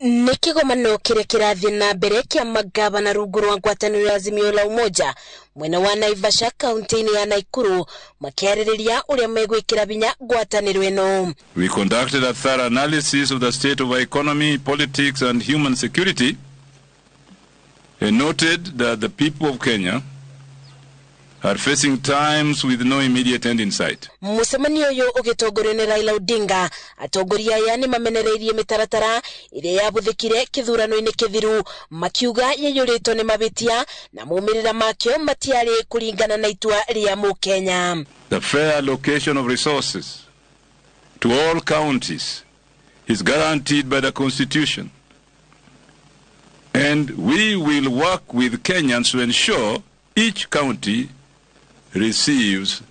Nĩ kĩgomano kĩrĩa kĩrathiĩ na mbere kĩa magavana rungu rwa ngwatanĩro ya Azimio la Umoja mwena wa Naivasha kaunti-inĩ ya Nakuru, makĩarĩrĩria ũrĩa megwĩkĩra hinya ngwatanĩro ĩno. We conducted a thorough analysis of the state of our economy, politics and human security, and noted that the people of Kenya are facing times with no immediate end in sight. Mũcemanio ũyũ ũgĩtongorio nĩ Raila Odinga, atongoria aya nĩ mamenereirie mĩtaratara ĩrĩa yabũthĩkire kĩthurano-inĩ kĩthiru, makiuga yaiyũrĩtwo nĩ mabĩtia na maumĩrĩra makĩo matiarĩ kũringana na itua rĩa mũkenya. The fair allocation of resources to all counties is guaranteed by the Constitution, and we will work with Kenyans to ensure each county receives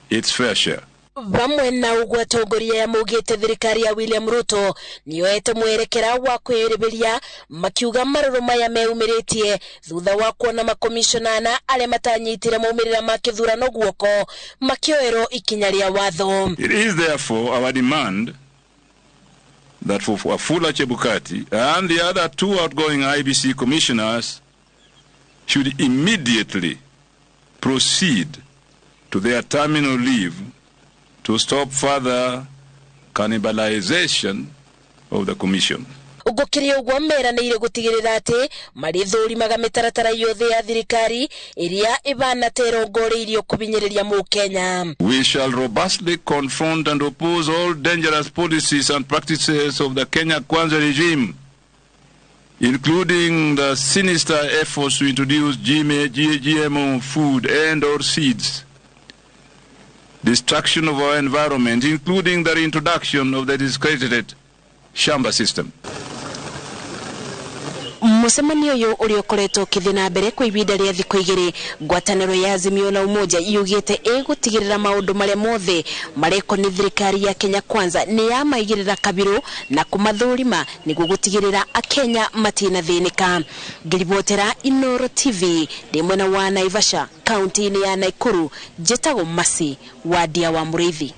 its fair share. Vamwe na ũguo, atongoria aya maugĩte thirikari ya William Ruto nĩyoete mwerekera wa kwĩyũrĩbĩria, makiuga marũrũ maya meumĩrĩtie thutha wa kuona makomishona ana arĩa matanyitire maumĩrĩra ma kĩthurano guoko makĩoerwo ikinya rĩa watho. It is therefore our demand that for Wafula Chebukati and the other two outgoing IEBC commissioners should immediately proceed to their terminal leave to stop further cannibalization of the commission. Gũkĩrĩ ũguo, meranĩire gũtigĩrĩra atĩ marĩthũrimaga mĩtaratara yothe ya thirikari ĩrĩa ĩbana ta ĩrongoreirio kũbinyĩrĩria mũkenya. We shall robustly confront and oppose all dangerous policies and practices of the Kenya Kwanza regime, including the sinister efforts to introduce GMO food and or seeds, destruction of our environment, including the reintroduction of the discredited shamba system. Mũcemanio ũyũ ũrĩa ũkoretwo ũkĩthiĩ na mbere kwa ihinda rĩa thikũ 2, ngwatanĩro ya Azimio la Umoja yugĩte ĩgũtigĩrĩra maũndũ marĩa mothe marekwo nĩ thirikari ya Kenya Kwanza nĩ yamaigĩrĩra kabirũ na kũmathũrima nĩguo gũtigĩrĩra akenya matinathĩnĩka. Ngĩribotera Inoro TV ndĩ mwena wa Naivasha, kaunti-inĩ ya Nakuru, njĩtagwo Masi Wadia wa Mũrĩithi.